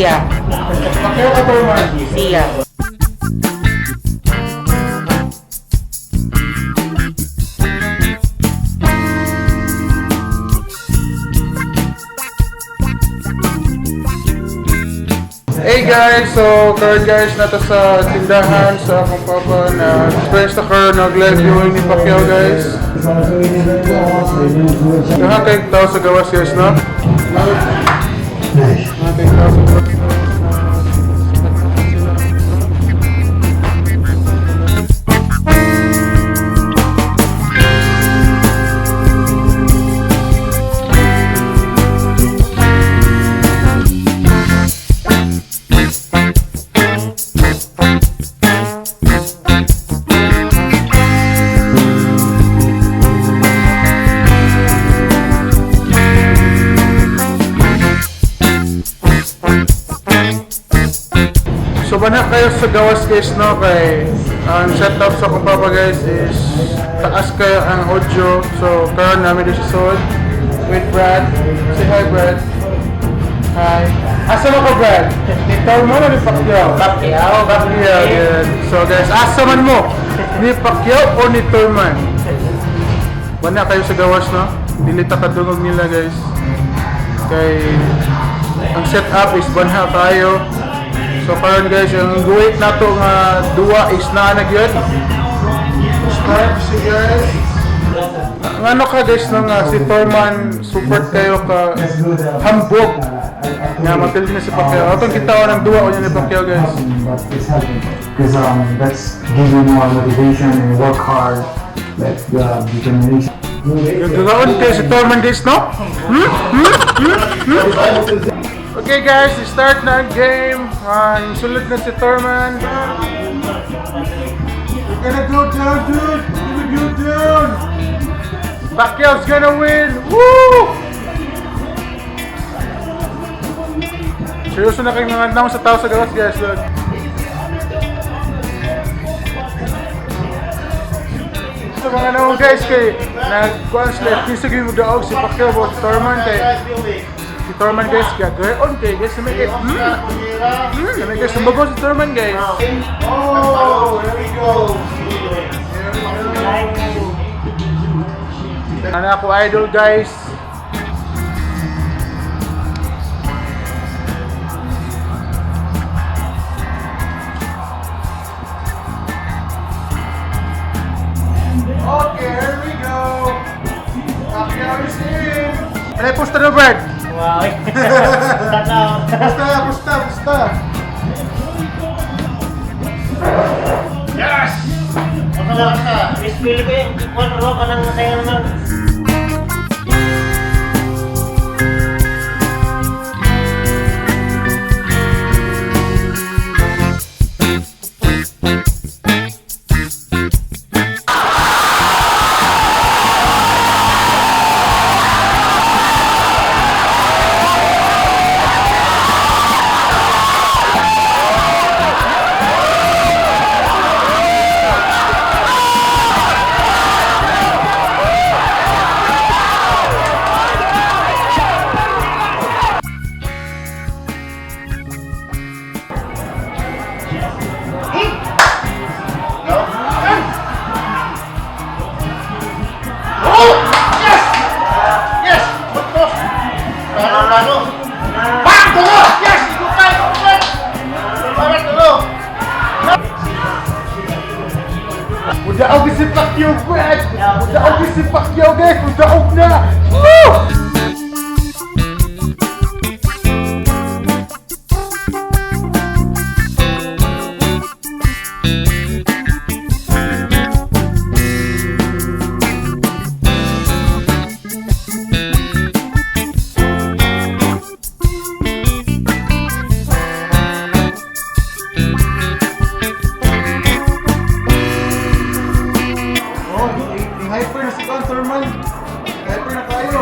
Siya. Pacquiao ka, Thurman? Siya. Hey guys, so karon guys nata sa tindahan sa akong papa na experience na karon nag live viewing ni Pacquiao, guys. Duha kay tao sa gawas, guys, no? Duha kay tao sa gawas. So bana kayo sa gawas, guys, no, kay ang setup sa akong papa, guys, is taas kayo ang audio. So karon namin dito sa Sod with Brad. Say hi, Brad. Hi. Asa mo ko, Brad? Ni mo o ni Pacquiao? Pacquiao. Pacquiao, yeah. So guys, asa man mo? Ni Pacquiao o ni Thurman? Bana kayo sa gawas, no? Dili ta kadungog nila, guys. Kay ang setup is banha kayo. So karon guys, ang guwit nato nga duwa is naa na gyud. Start si guys. Ang ano ka guys no nga si Thurman support kayo ka hambog nga mapildi na si Pacquiao. Atong kita ng duwa unya ni Pacquiao, guys. But it's helping because that's give you more motivation and work hard, like the determination. Gagaon kayo si Thurman guys, no? Hmm? Hmm? Hmm? Hmm? Okay guys, start na ang game. Ang sulod na si Thurman. We're gonna go down, dude! We're gonna go down! Pacquiao's gonna win! Woo! Seryoso na kayong mga naon sa tao sa gawas, guys. Look. Sa mga naon guys kay nagkuan sila kinsa gyud mo daog si Pacquiao o si Thurman, kay si Thurman guys gagayon kay guys may may guys sumbago si Thurman, guys. Oh, there we go. Ano ako idol, guys. Okay, here we go. Pacquiao is in. Ano yung poster na, Brad? Wow. Tanaw. Pusta, pusta, pusta. Miss Pili ko yung one row ka nang sayo naman. Mudaog si Pacquiao, Brad! Mudaog si Pacquiao, guys! Mudaog na! Woo! Oh, hyper na si Con Thurman. Hyper na kayo.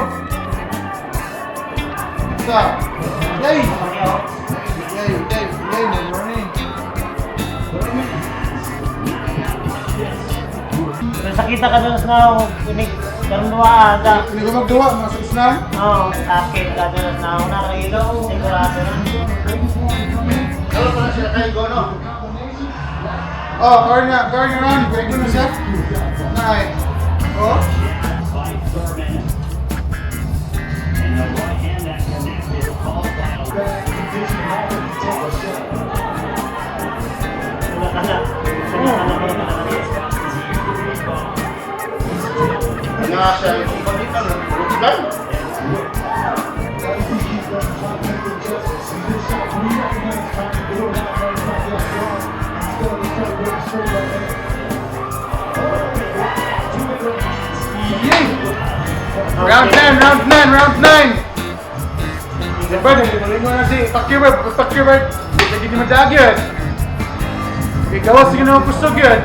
Sa. Yay! Yay, yay, yay, may morning. Sakita ka doon sa now. Kunig. Karon duwa ada. Hindi ko magduwa, mga sa Islam. Oo, sakit ka doon sa now. Nakailaw. Sigurado na. Oh, karon na round, kaya na siya. Nay. Oh. And the right hand that connected, followed by a Na siya yung pagkita ng Rutan. Yay! Round 10, round 9, round 9! Diba, nalimulingo na si Pacquiao, Pacquiao, lagi ni madaag yun. Ikaw, sige naman kusog yun.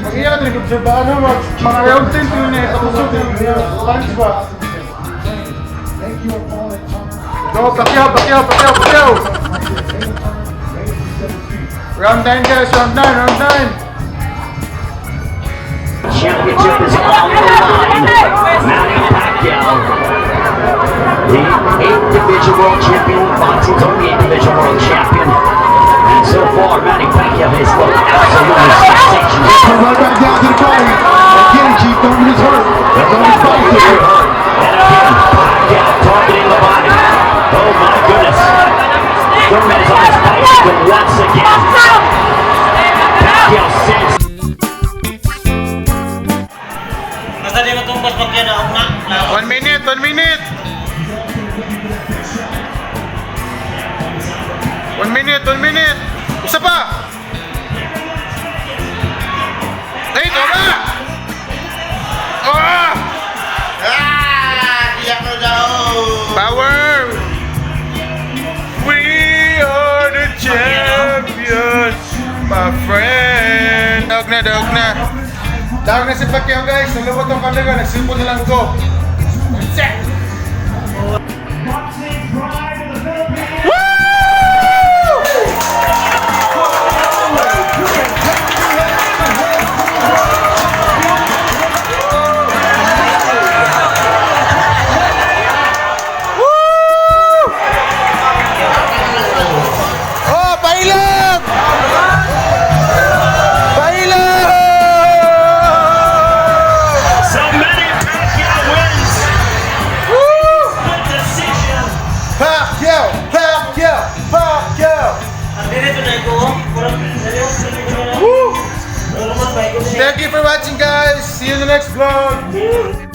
Mag-iya ka talaga, observe ano, mga round 10, yun eh, kusog yun. Punch ba? Go, Pacquiao, Pacquiao, Pacquiao, Pacquiao! Round 9, guys, round 9, round 9! Championship is on the line. Manny Pacquiao, the eighth division world champion, boxing's only eighth division world champion. And so far, Manny Pacquiao has looked absolutely sensational. Come right back down to the body. Again, Chief Thurman is hurt. That's on his bicycle. And again, Pacquiao targeting the body. Oh my goodness. Thurman is on his bicycle once again. Pacquiao sends Basta di matumbas pag yan ako na. 1 minute, 1 minute! 1 minute, 1 minute! Isa pa! Ay, tama! Ah! Ah! Iyak na daw! Power! We are the champions, my friend! Dog na, dog na. Dog na si Pacquiao, guys. Nalubot ang kamera. Nagsilpo na lang ko. Set! Woo! Woo! Oh, pailag! Pailag! So Manny Pacquiao wins Woo! the decision. Pacquiao! Pacquiao! Pacquiao! Ang dito na ko. Kurang seryoso na ko. Woo! Wala man ba ko. Thank you for watching, guys. See you in the next vlog.